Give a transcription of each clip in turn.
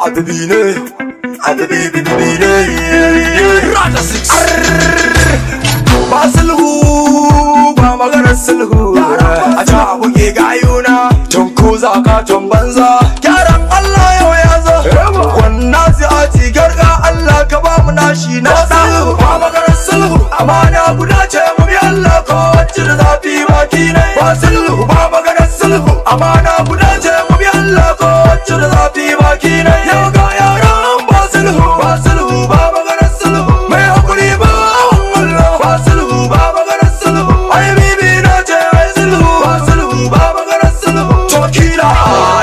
Abibi ne, abibi bibi ne. Rata six. Ba sulhu, ba maganar sulhu. A ca abu ke gayuna, tun za ka tun banza. Gyaran Allah yau ya zo. Wannan zai garga Allah ka ba mu nashi na sulhu. Ba maganar sulhu, amana guda ce mu bi Allah ko wacce da zafi baki ne. Ba sulhu, ba maganar sulhu, amana guda ce mu bi Allah ko wacce da zafi baki ne. Yau ga yaran ba sulhu, ba sulhu, ba maganar sulhu. Mai hakuri ba Allah, ba sulhu, ba maganar sulhu. Ai bibi na ce ai sulhu, ba sulhu, ba maganar sulhu. To kila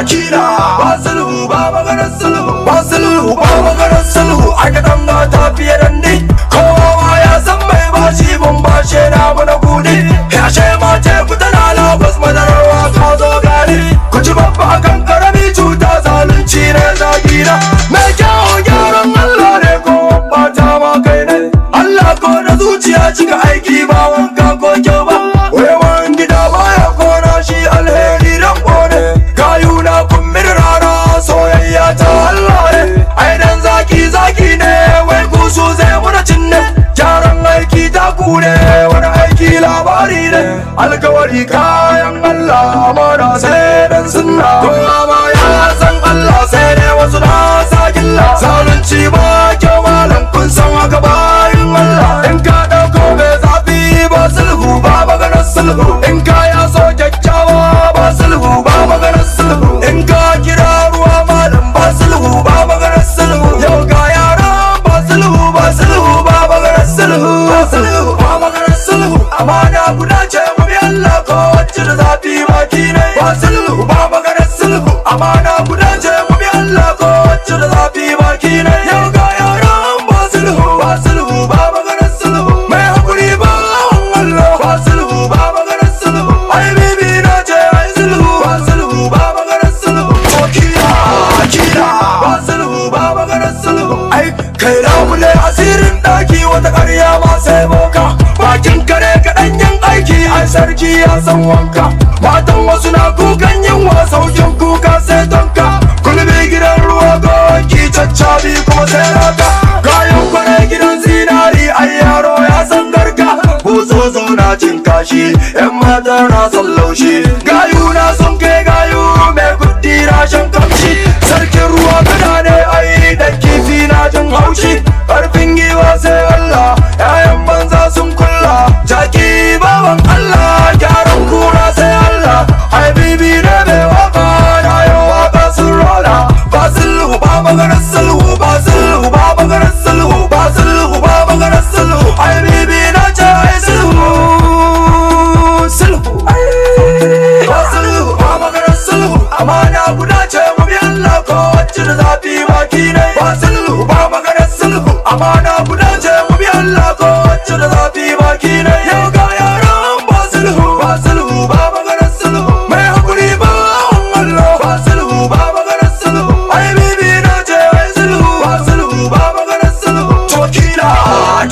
kila ba sulhu, ba maganar sulhu, ba sulhu, ba maganar sulhu. Ai katanga ta fiye da ni. Kowa ya san mai bashi mun bashe na mana kudi. Ya ce ma teku tana Lagos madararwa ka zo gari. Ku ci babba kan karami cuta zalunci ne zagina. Mai kyau gyaran Allah ne ko bata ma kai ne. Allah ko da zuciya cika aiki ba wanka ko kyau ba. Wayawan gida baya kona shi alheri dan kone. Gayu na kumbin rana soyayya ta Allah ne. Ai dan zaki zaki ne wai kusu zai muna cinne. Gyaran aiki ta kune wani aiki labari ne. Alkawari kayan Allah amana sai dan sunna. Kowa ma ya san Allah sai dai wasu na sa gilla. Zalunci ba kyau malam kun san haka bayin Allah. In ka ɗauko mai zafi ba sulhu, ba maganar sulhu. In ka ya so kyakkyawa ba sulhu, ba maganar sulhu. In ka kira ruwa malam ba sulhu, ba maganar sulhu. Yau ga yara ba sulhu, ba sulhu, ba maganar sulhu. Ba sulhu, ba maganar sulhu. Amana guda ce mu bi Allah ko wacce da zafi baki ne. Ba sulhu, ba maganar sulhu. Amana guda ce mu bi Allah ko wacce da zafi baki ne. Yau ga yaran ba sulhu, ba sulhu, ba maganar sulhu. Mai hakuri ba Allah, ba sulhu, ba maganar sulhu. Ai bibi na ce ai sulhu, ba sulhu, ba maganar sulhu. To kila kila ba sulhu, ba maganar sulhu. Ai kai labule asirin daki wata ƙarya ma sai boka. Bakin kare kaɗan yin aiki ai sarki ya san wanka. Matan wasu na kukan yunwa saukin kuka sai tonka. Kulbi gidan ruwa gonki caccabi kuma sai raka. Kayan kwarai gidan zinari ai yaro ya san garka. Buzuzu na cin kashi yan mata na son laushi. Gayu na son kai gayu mai kudi na shan kamshi. Sarkin ruwa kada ne ai dan kifi na jin haushi. Karfin giwa sai Allah yayan banza sun kulla. Jaki baban Allah gyaran kura sai Allah. Ai bibi ne mai waka na yau waka sun rola. Ba sulhu, ba maganar sulhu, ba sulhu, ba maganar sulhu, ba sulhu, ba maganar sulhu. Ai bibi na ce ai sulhu sulhu. Ba sulhu, ba maganar sulhu. Amana guda ce mu bi Allah ko wacce da zafi baki ne. Ba sulhu, ba maganar sulhu. Amana guda ce mu bi Allah ko wacce da zafi baki ne. Yau ga yaran ba sulhu, ba sulhu, ba maganar sulhu. Mai hakuri ba Allah, ba sulhu, ba maganar sulhu. Ai bibi na ce ai sulhu, ba sulhu, ba maganar sulhu. To kila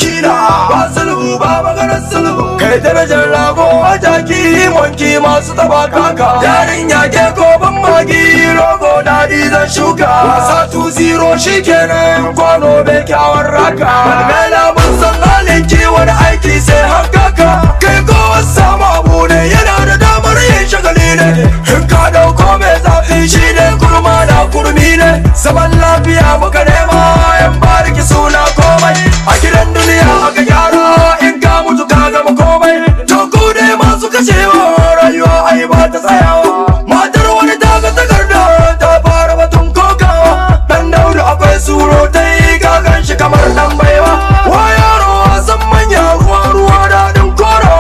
kila ba sulhu, ba maganar sulhu. Kai darajar rago a jaki wanki masu taba kaka. Yarin ke ko ban magi rogo daɗi zan shuka. Wasa 2-0 shikenan kwano bai kyawar raka. Malmela mun san halin ki wani aiki sai hankaka. Kai ko samu abu ne yana da damar yin shagali ne. In ka dauko mai zafi shi ne kurma da kurmi ne. Zaman lafiya muka nema yan bariki suna komai. A gidan duniya aka gyara in ka mutu ka gama komai. To ku dai masu kashewa rayuwa ai ba ta tsayawa. Matar wani ta ga takarda ta fara batun kokawa. Dan Daudu akwai surutai ka gan shi kamar dan baiwa. Wa yaro wasan manya ruwa ruwa daɗin koro.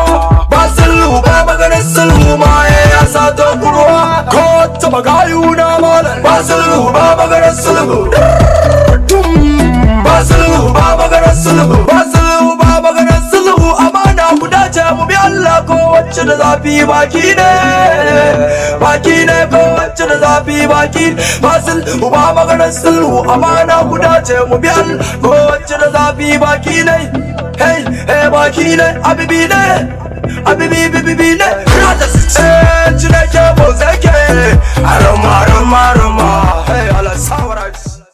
Ba sulhu, ba maganar sulhu ma ya sato kurwa. Ko taɓa gayu na malam. Ba sulhu, ba maganar sulhu. Ba sulhu, ba maganar sulhu, ba sulhu, ba maganar sulhu. Amana guda ce mu bi Allah ko wacce da zafi baki ne. Baki ne ko wacce da zafi baki. Ba sulhu, ba maganar sulhu. Amana guda ce mu bi Allah ko wacce da zafi baki ne. Hey hey baki ne abibi ne. Abibi bibi ne. Rata eh Chineke.